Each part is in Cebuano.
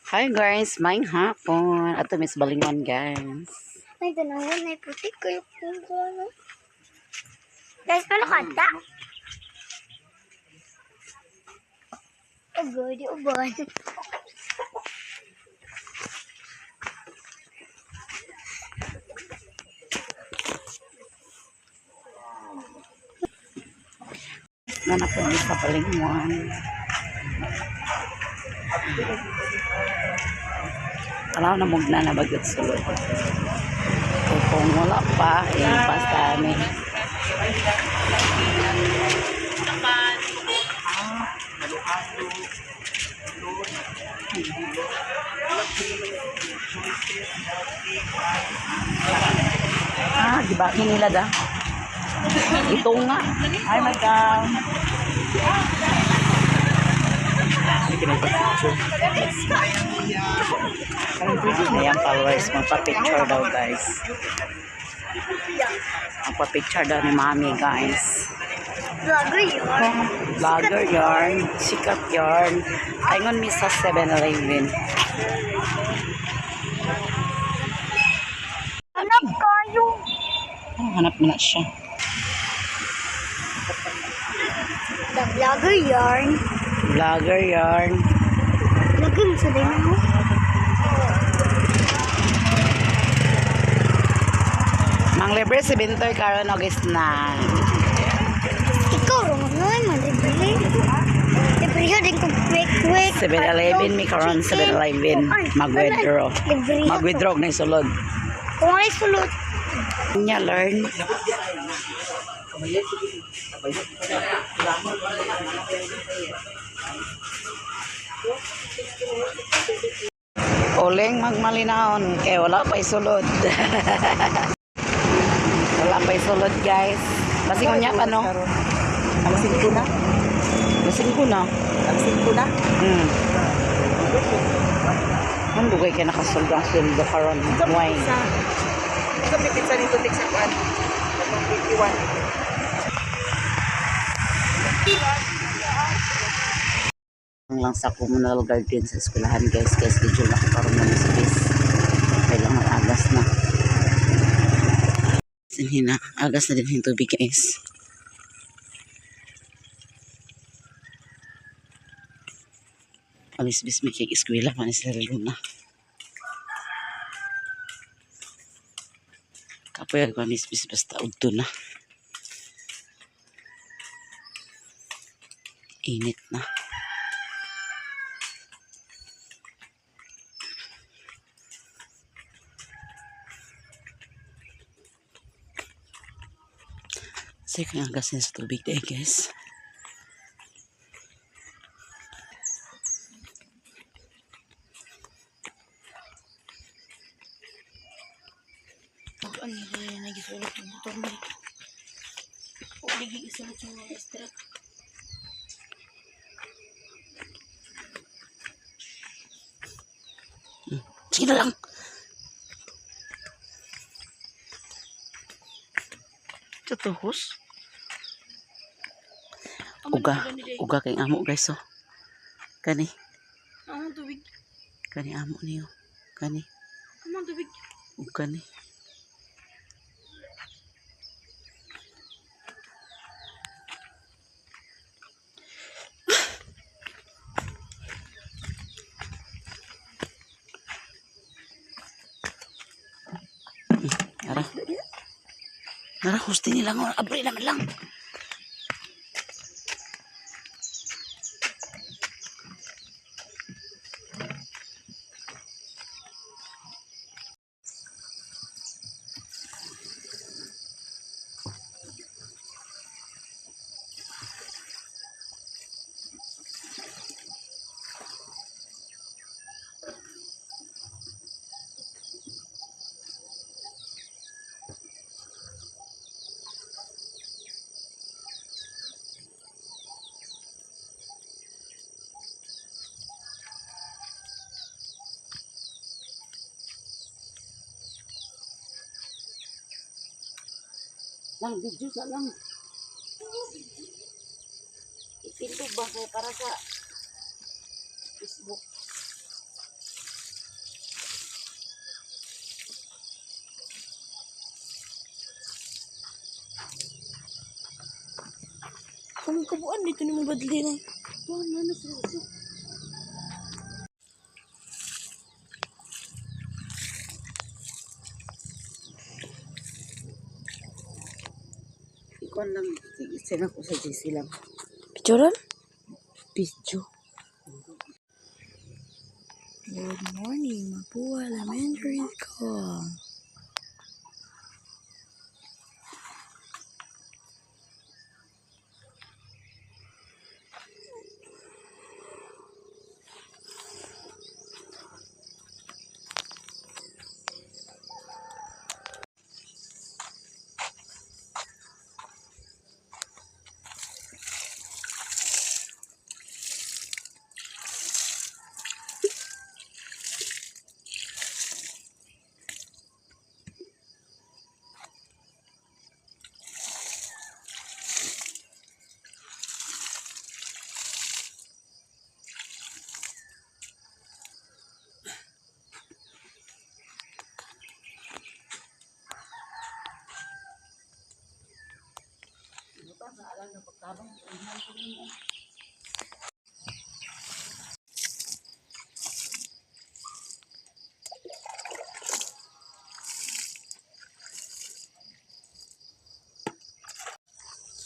Hi guys, maayong hapon. Ato Miss Balingon, guys. Ay, ganawan ay puti ko yung ano. Guys, paano kanta? Ubo, di ubo. Nana po mi sa Balingon. Alam na mugna na bagyot sulod. So, kung wala pa, eh, basta ni. Ah, di ba nila da? Ito nga. Hi, madam. Hindi kinagpa-picture. Ayan, followers, magpa-picture daw, guys. Magpa-picture daw ni Mami, guys. Vlogger yun. Vlogger yarn, sikat yarn. Ayun, mi sa 7-Eleven. Hanap kayo. Oh, hanap mo na siya. The vlogger yarn. Vlogger yarn. Lagyan sa din mo. Mang libre si Bintoy karon August na. Ikaw, Ron, ay, malibre. Libre yun din kung quick, quick. 7-Eleven mi karon 7-Eleven mag-withdraw. Libre yun. Mag-withdraw na yung sulod. Kung ay sulod. Niya learn. Oleng magmalinaon kay wala pa sulod. Wala pa sulod, guys. Basing unya pa, no? Alas 5 na. Basing ko na. Alas 5 na. Ang dugay kay nakasulod ang sweldo karon. Why? Sa sa pizza nito tik sa kuan. Katong 51. Lang sa communal garden sa eskwelahan, guys, kay schedule na ko karon ng space. Kailangan agas na. Sinhina, agas na din yung tubig, guys. Amisbis may kay eskwela man sila Luna. Kapoy ag pamisbis basta udto na. Init na. Sige, ang gas niya sa tubig day, guys. Ano yung nagisulat ng motor mo? Lagi isulat yung mga strap. Sige na lang. Tutuhos. Uga. Uga kay amo, guys. Oh. Kani. Among tubig. Kani amo niyo. Kani. Among tubig. Ug kani. Ara. Nara, hustin nila ng abre naman lang. Lang, video sa lang. Ipintog ba kay para sa Facebook? Kung kubuan dito ni mo badli na. Ikaw lang, send ako sa GC lang. Picturean? Video. Good morning, Mapua Elementary School.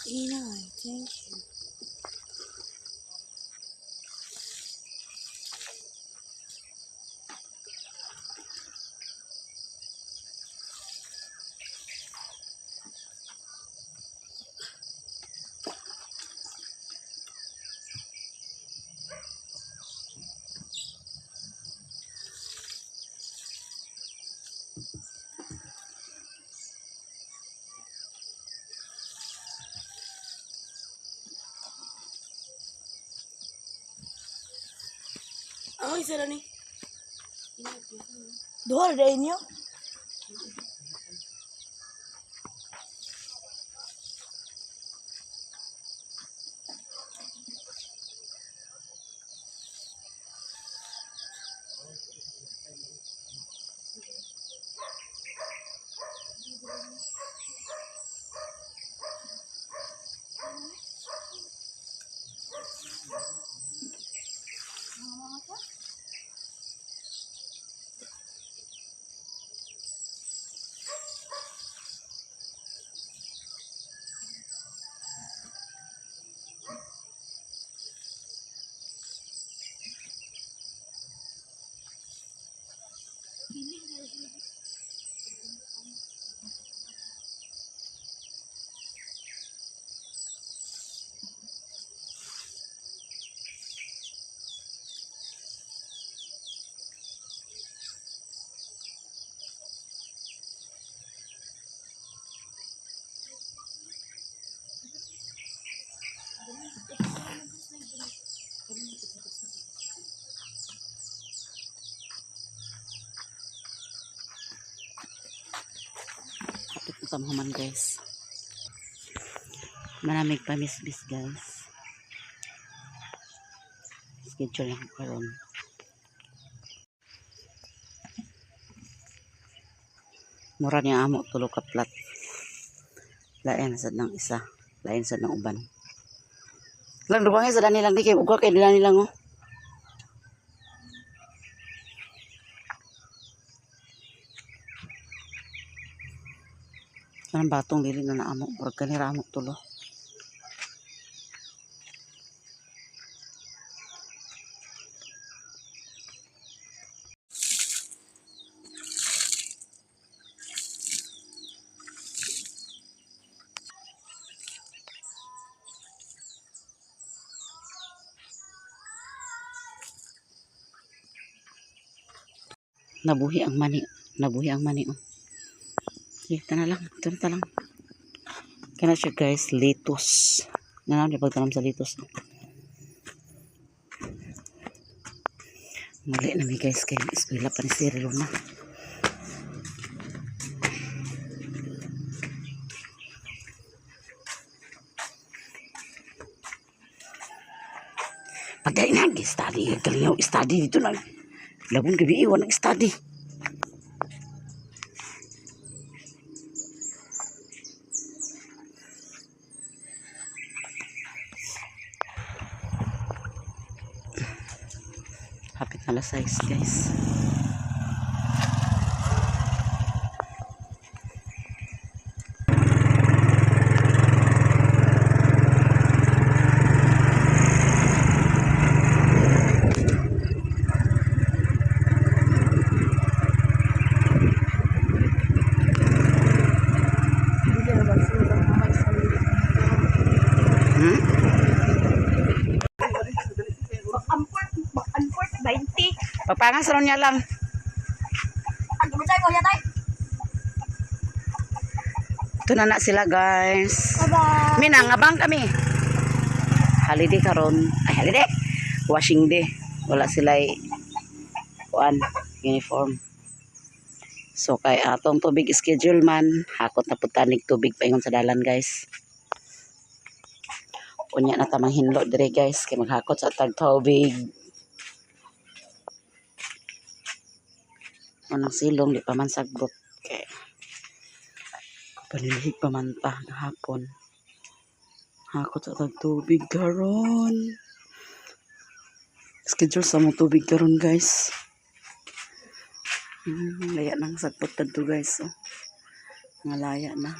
Inay, thank you. Ang isa na ni. Duha ra niyo. Kapit na tamaman, guys. Maraming pamismis, guys. Schedule lang karon. Mura niya amo tulo ka plat. Lain sad ng isa, lain sad ng uban. Lang duwangin sa dani lang di kay ugwa kay nila nilang oh. Kanang batong dili na naamo, murag kanira amo tulo. Nabuhi ang mani, nabuhi ang mani oh. Sige, ito na lang, ito na lang. Kana siya, guys, litos. Nanaw ni pagtanam sa litos. Muli na mi, guys, kay eskwela pa ni Cyril na. Pagay na, study, galingaw, study dito na. Labon gabi, iwan ang study. Hapit na alas 6, guys. Back and forth, 20. Pagpangas ron niya lang. Ang gumutay ko yatay. Ito na na sila, guys. Bye-bye. Mi nangabang kami. Holiday karon. Ay, holiday. Washing day. Wala sila kuan uniform. So kay atong tubig schedule man, hakot na pud tanig tubig paingon sa dalan, guys. Unya na tamang hinlo dire, guys, kay maghakot sa tag tubig. Unang silong di pa man sagbot kay panilhig pa man ta gahapon. Hakot sa tag tubig karon. Schedule sa mo tubig karon, guys. Laya nang sagpot tadto, guys. Oh. Nga laya na.